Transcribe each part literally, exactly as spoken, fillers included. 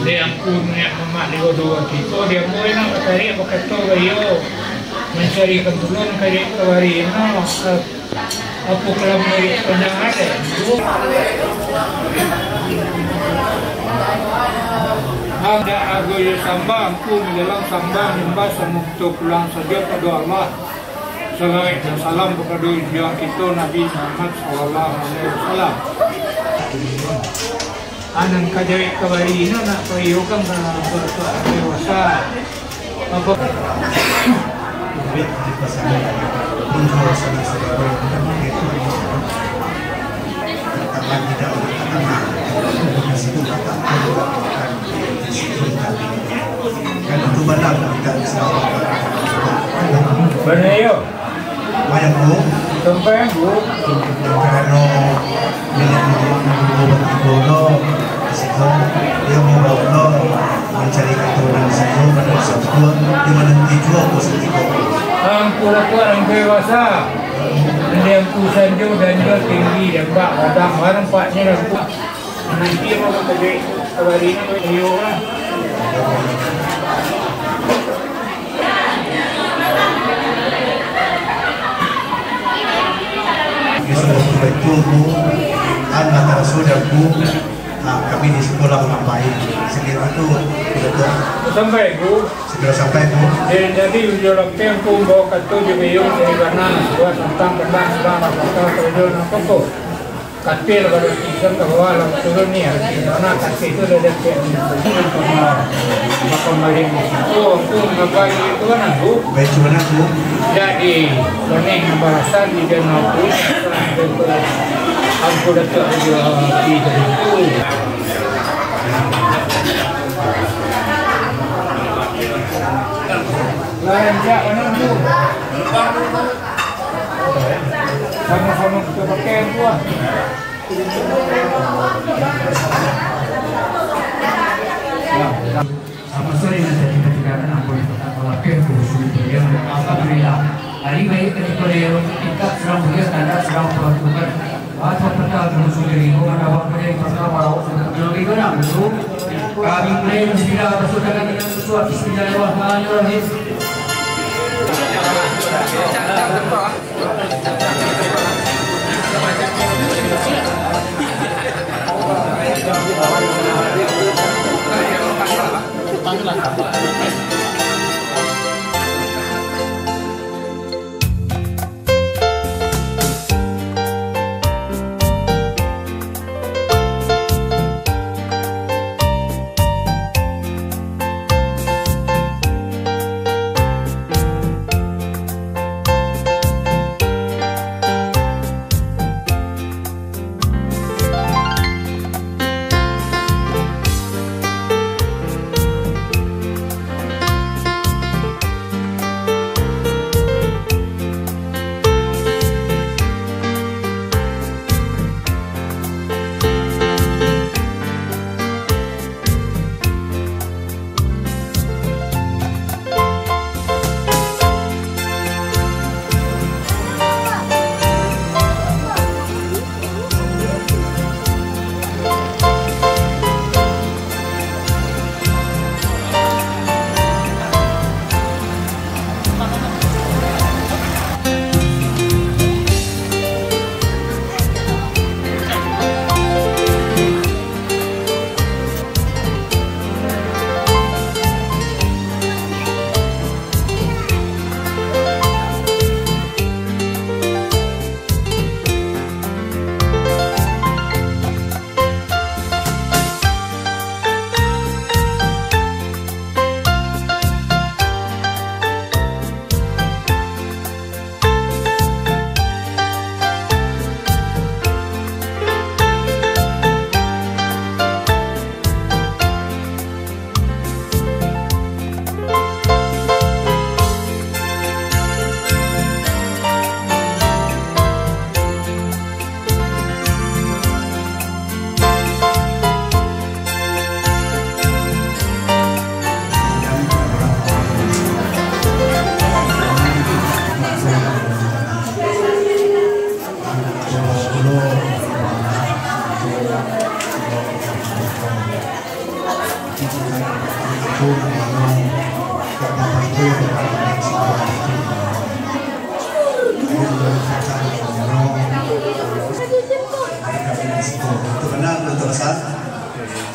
Dek Angku Niniak Mamak di Godo Angki ko, di ambo nak batarik bakato baiyo, mancarikan tulun ka dek kawari no, apo kalam dari panjang ade. Anda ago yo sambah Angku, di dalam sambah nyambah samo kito pulang sajo pado Allah. Salawat dan salam kapado junjuangan kito Nabi Muhammad sallallahu alaihi wasallam. Anan ka jawek kabari ino nak paiyokan ka, ka, ka dewasa. Apa? Bana yo. Sampai, Bu. Karano niniak mamak nan duo batigo no, di siko, iyo mambao no mancari katurunan di siko, pada sabab tu, di mano juo ko siko. Angku Datuak Angku Dewasa, Angku Sanjo, Danjo, Tinggi, Dambak, Gadang, barang paknyo lah, Bu. Nanti mau ka jawek kabari no, iyo lah. Di sudah tu, Bu, anak sudah, Bu, ah, kami di siko lah mangampai. Sakira tu, sudah tu. Sampai, Bu. Sakira sampai, Bu. Eh, jadi, ujo lapeh, Angku, bao kato jo baiyo dari bana, buat tantang kendang, sedang, apa, apa, apa, apa. Katil baru tiga ke bawah, lalu turun ni, arti mana katil tu dah dapek ni. Makan balik ni. Oh, tu ngabai itu kan aku. Baik, cuman aku. Jadi, konek balasan di dia nak tu. Aku datang dia di situ. Lah, jak mana tu? Sama-sama kita pakai tu lah. Nah, sama sore nan tadi ketika kan ambo yang tetap melapeh ke musuh itu, ya. Alhamdulillah. Hari baik ketika dia tingkat serang bulia standar serang peraturan. Masa peta ke musuh diri, bukan abang pada yang pernah marawat untuk lebih kurang, betul? Kami mulai, bismillah, masuk tangan dengan musuh, bismillahirrahmanirrahim.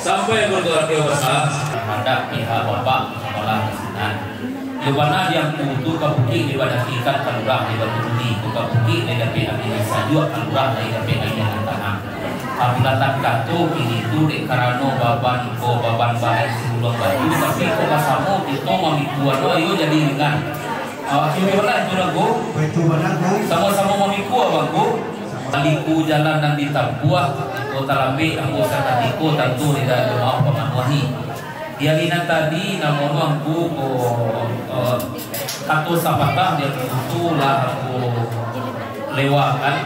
Sampai berdoa dewasa terhadap pihak bapak sekolah di sinan. Yo bana di angku tu ka bukik dek badaki ikan kalurang dek batu bumi, tu ka bukik dek dapek angin nan sajuak kalurang dek dapek aia nan tanang. Ka bulatan kato kini tu dek karano baban ko baban barek si uluang batu, tapi ko basamo kito mamikua no ayo jadi ringan. Awak kini bana itu nan ko? Baitu bana ko. Samo-samo mamikua bang ko. Liku jalan nan ditampuah, ko talambek ambo sakatiko tantu indak ado maoh pamanuahi. Di ari nan tadi, namonyo angku ko, eh, kato sapatah di angku tu lah angku lewakan,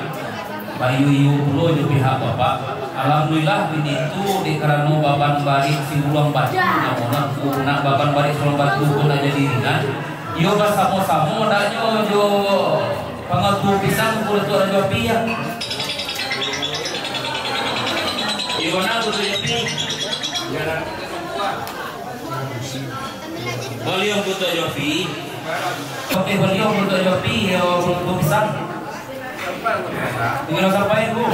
baiyo-iyo pulo jo pihak bapak. Alhamdulillah, kini tu dek karano baban barek si uluang batu, namonyo angku nak baban barek si uluang batu ko nak jadi ringan, iyo basamo-samo, ndak nyo jo pangatu pisang, ko Datuak Rajo Api, ya. Iyo, bana, Datuak Rajo Api. Baliau Datuak Rajo Api. Oke, baliau Datuak Rajo Api, yo, pangatu pisang. Tingga sampai, Bu.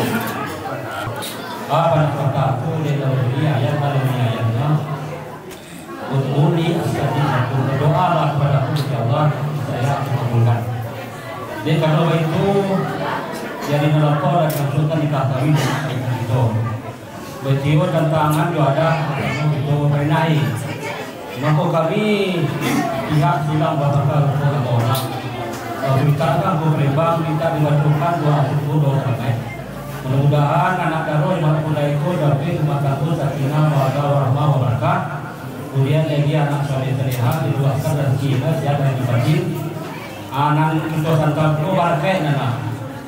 Ah, bana, Bapak, aku udah tahu dunia, ya, kalau dunia, ya, no. Ud'uni astajib lakum, berdoalah kepadaku, ya Allah, niscaya Aku kabulkan. Jadi, kalau baitu, jadi nalapo dan maksudkan nikah kawin kito. Baitu tantangan jo adat kito parinai. Mako kami pihak silang babakal ko ka urang. Minta kan ko Palembang, minta dibantukan doa syukur doa damai. Mudah-mudahan anak daro Imamat Kuda iko dapek rumah tanggo sakinah, mawaddah, warahmah, wabarakatuh. Kemudian lagi anak saleh salehah, diluaskan razakinyo, sehat lahir batin. Ah, nan kito santap ko barakaik nan lah.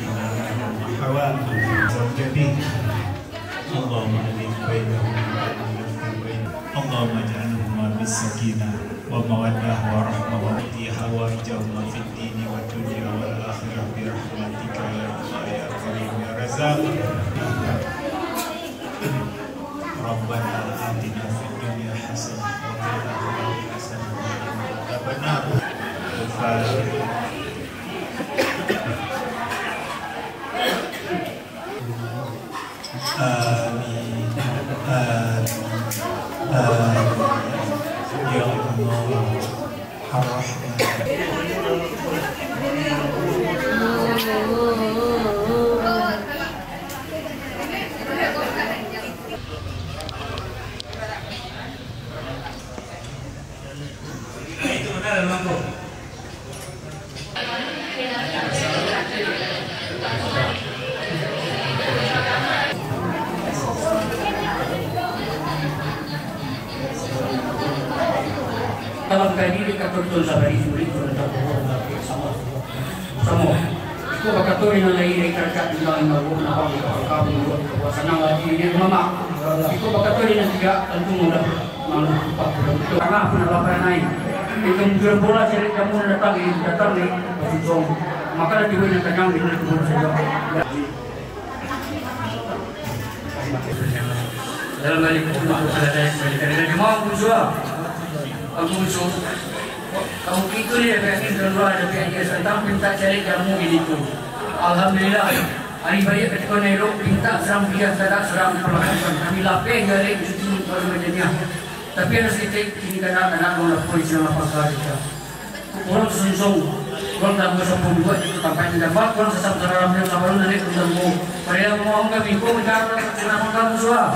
وأصلح بينهما وأحوالهما. زوجته. اللهم ألف بينهما وألف بينهما. اللهم اجعلهما بالسكينة والمودة والرحمة، واقض حوائجهما في الدين والدنيا والآخرة برحمتك يا الله يا كريم يا رزاق. ربنا آتنا في الدنيا حسنة وفي الآخرة حسنة وقنا عذاب النار. الفاتحة. آمين. آمين. آمين. يا الله. الرحمن. Dalam kadiri kato tun sabari sulik tun tangkubuang tapi samo. Samo. Iko bakato di nan lain dari tarakat di dalam Allah, napa di kapal kamu, buat kabuat sanang hati di rumah mak. Iko bakato di nan tidak, tantu mudah. Malu tupak, karena pun lapar naik. Itu mungkin bola cari kamu datang, datang ni, basisong. Maka lah tiba nak tanyang di dalam kubur saja. Dalam balik kubur, kalau saya kembali dari jemaah, Abu Yusuf. Abu Yusuf. Kamu itu ni, dari angin keluar, dari angin santang, pinta cari jamu ini tu. Alhamdulillah. Ari baiak katiko Nairok, pinta sarang biah sadak sarang palakuan. Kami lapeh jaleh cuti baru majaniah. Tapi harus dicek, kini kanak-kanak urang lapor isi lapang ka kita. Urang sungsung, urang tambah sapuluah juta tampek di gambar, urang sasam sarara piang sabalun narik di lampu. Parilah mamohon kami, ko mencari urang sasam sarara piang suah.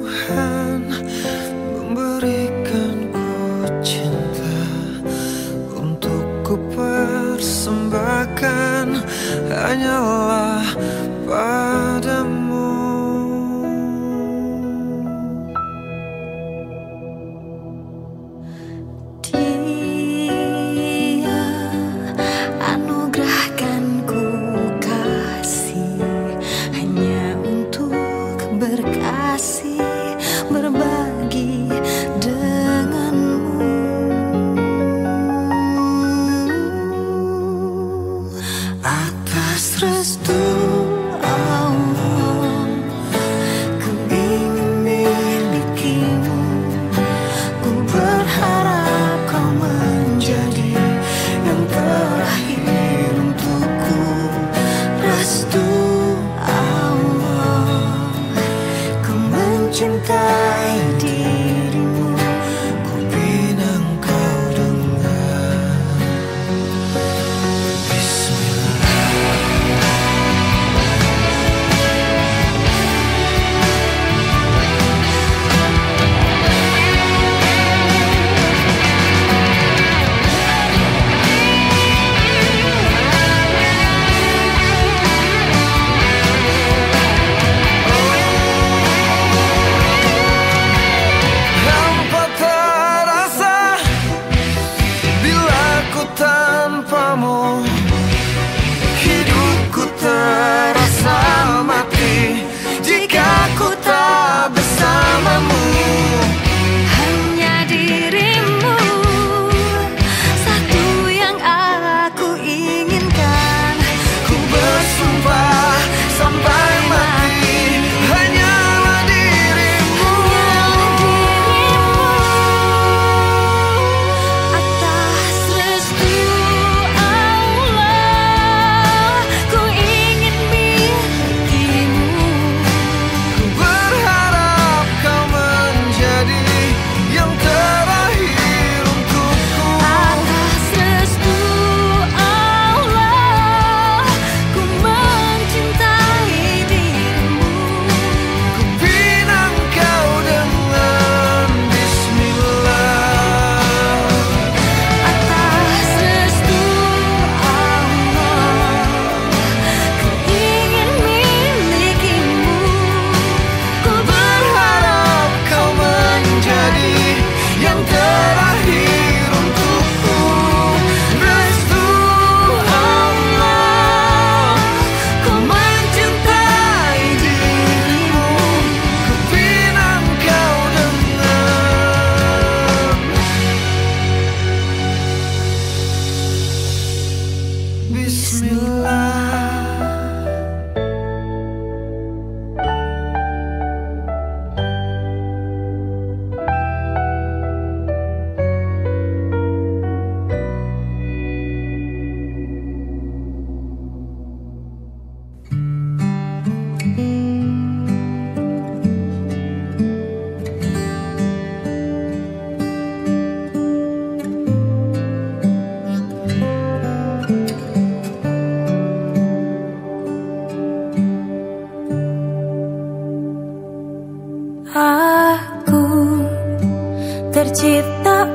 Tuhan memberikan ku cinta untuk ku persembahkan hanyalah padamu. Dia anugerahkan ku kasih hanya untuk berkasih, berbagi denganmu. Atas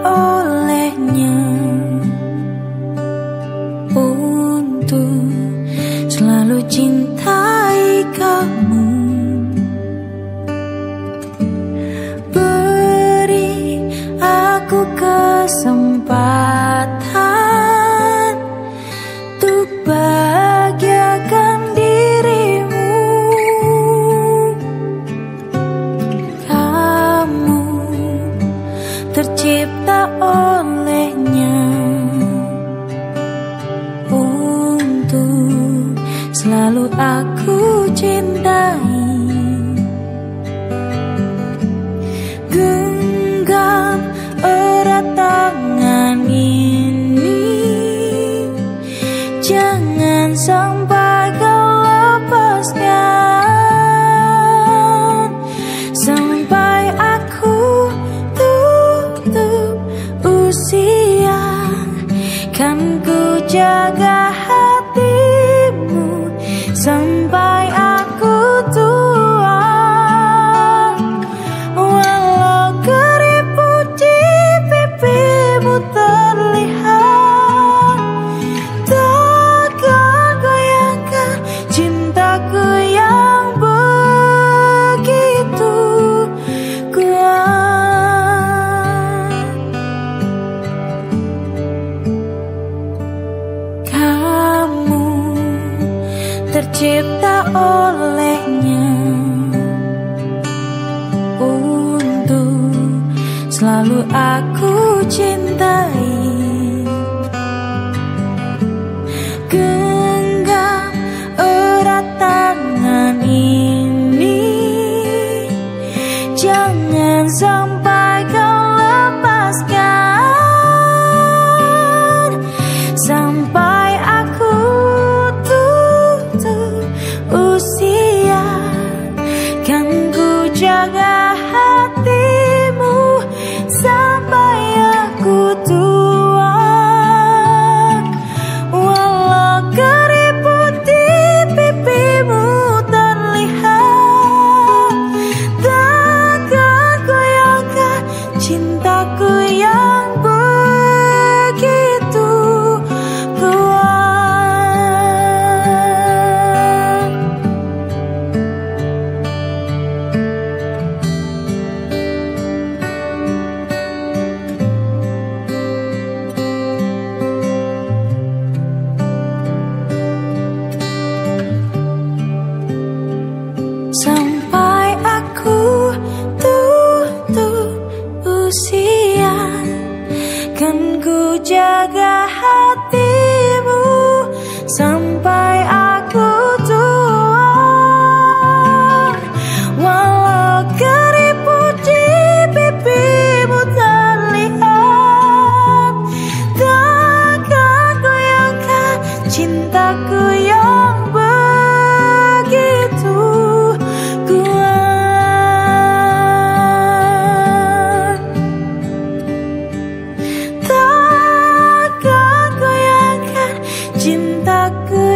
olehnya untuk selalu cintai kamu. Beri aku kesempatan untuk bahagiakan dirimu. Kamu tercipta olehnya untuk selalu aku cintai. Genggam erat tangan ini, jangan sampai kau lepaskan. Sampai aku tutup usia, kan ku jaga hatimu sampai aku tua. Walau keriput di pipimu terlihat, takkan goyahkan cintaku yang begitu kuat. Kamu tercipta olehnya untuk selalu aku cintai. Genggam erat tangan ini, jangan sampai kau lepaskan. Sampai aku tutup usia, kan ku jaga hatimu sampai aku tua. Walau keriput di pipimu terlihat, takkan goyahkan cintaku yang begitu kuat. Sampai aku tutup usia, kan ku jaga hatimu sampai aku tua. Walau keriput di pipimu terlihat, takkan goyahkan cintaku yang begitu kuat. Takkan goyahkan cintaku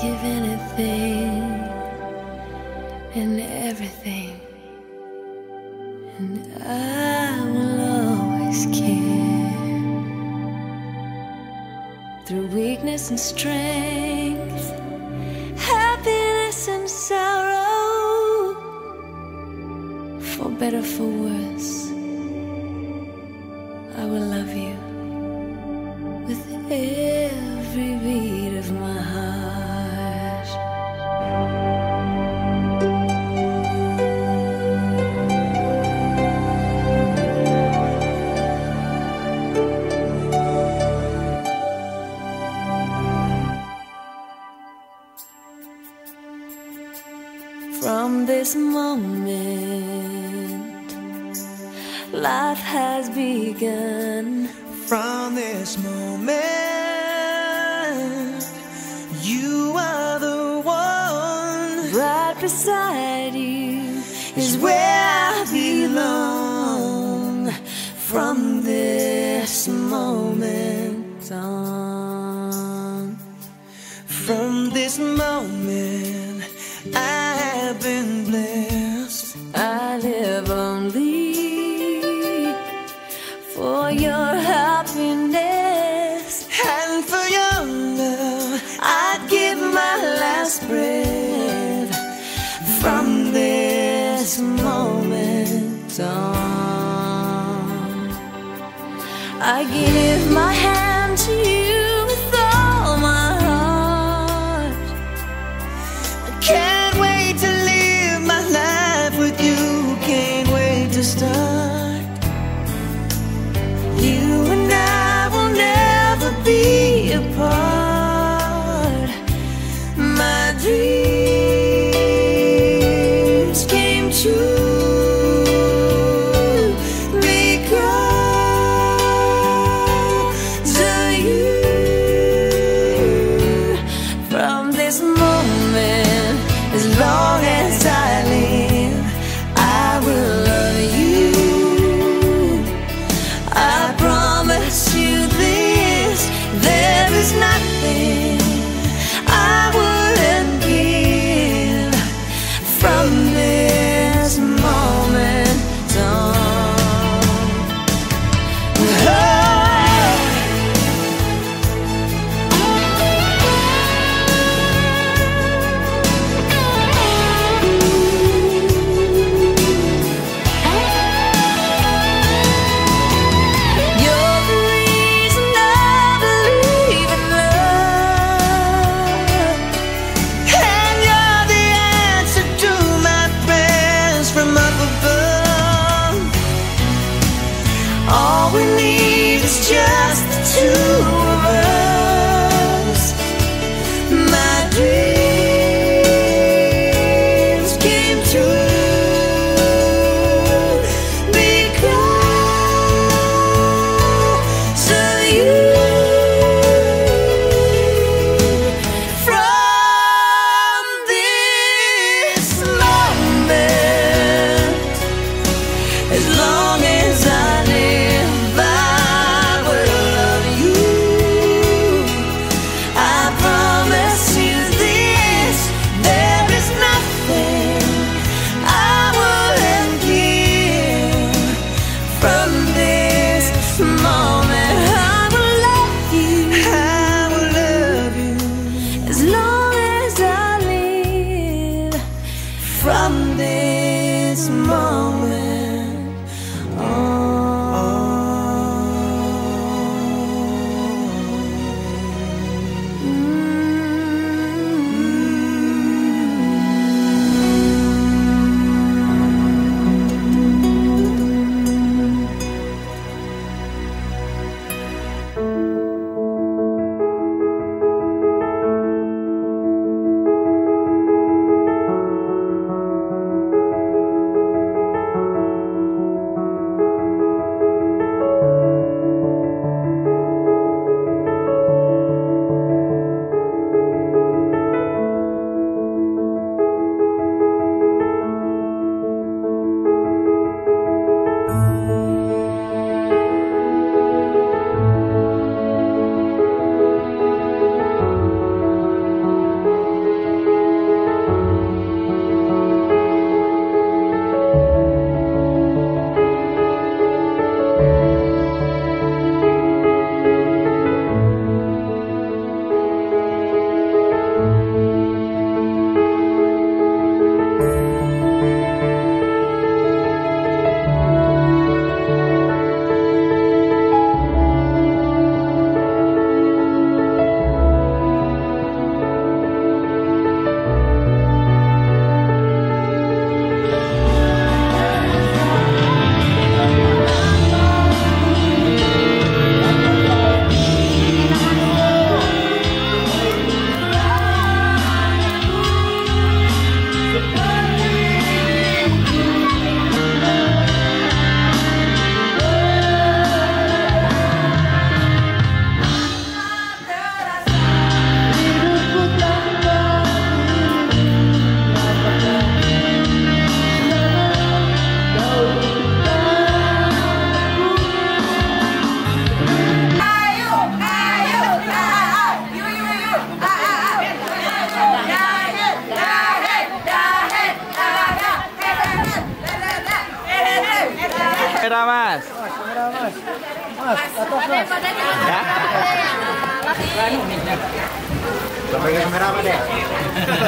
Give anything and everything, and I will always care. Through weakness and strength, happiness and sorrow, for better, for worse, I will love you with every beat of my heart. From this moment, life has begun. From this moment, you are the one. Right beside you is where I belong. From this moment on. From this moment, I have been blessed. I live only for your happiness and for your love. I'd give my last breath from this moment on. I give my hand to you with all my heart. I can't wait to live my life with you. Can't wait to start. You and I will never be apart. My dreams came true because of you. From this moment, as long as I live, I will love you. I promise you this, there is nothing I wouldn't give from this moment on. Oh. You're the reason I believe in love. And you're the answer to my prayers from up above. All we need is just the two of us. My dreams came true because of you. From this moment, as long as I live, I will love you.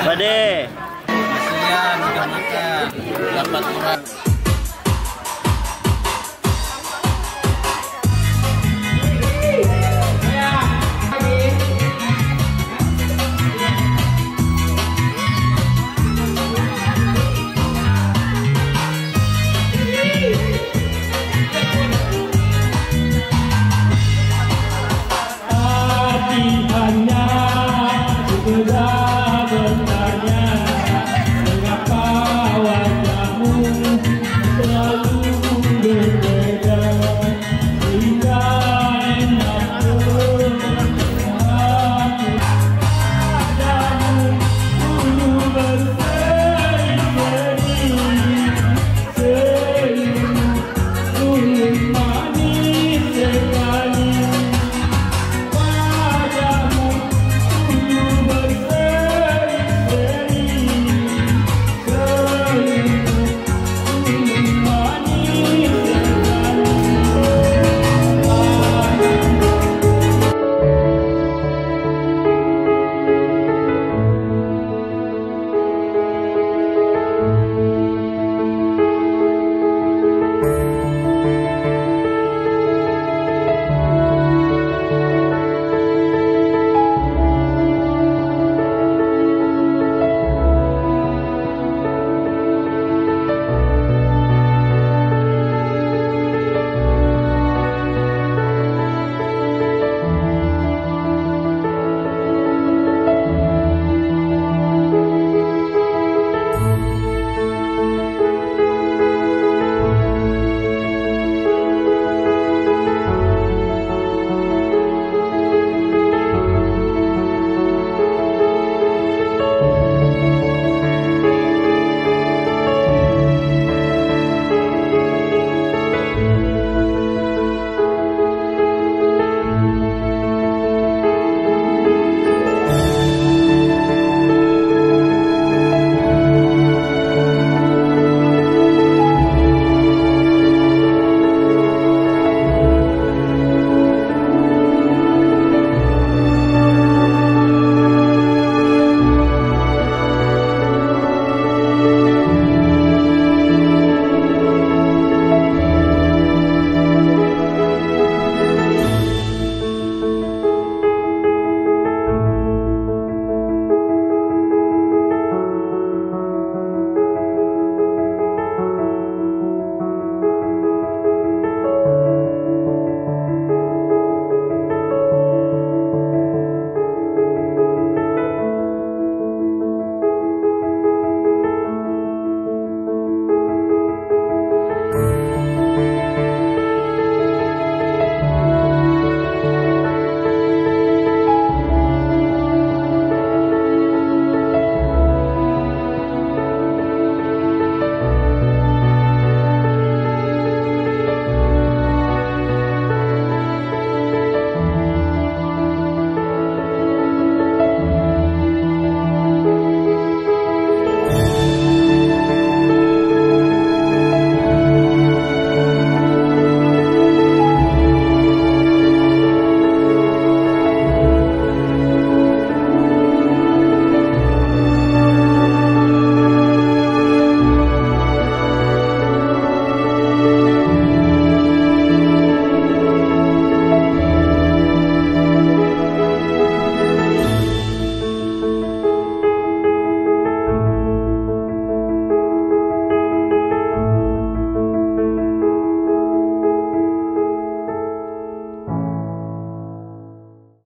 Pade. Kasihan, udah makan. Dapat orang.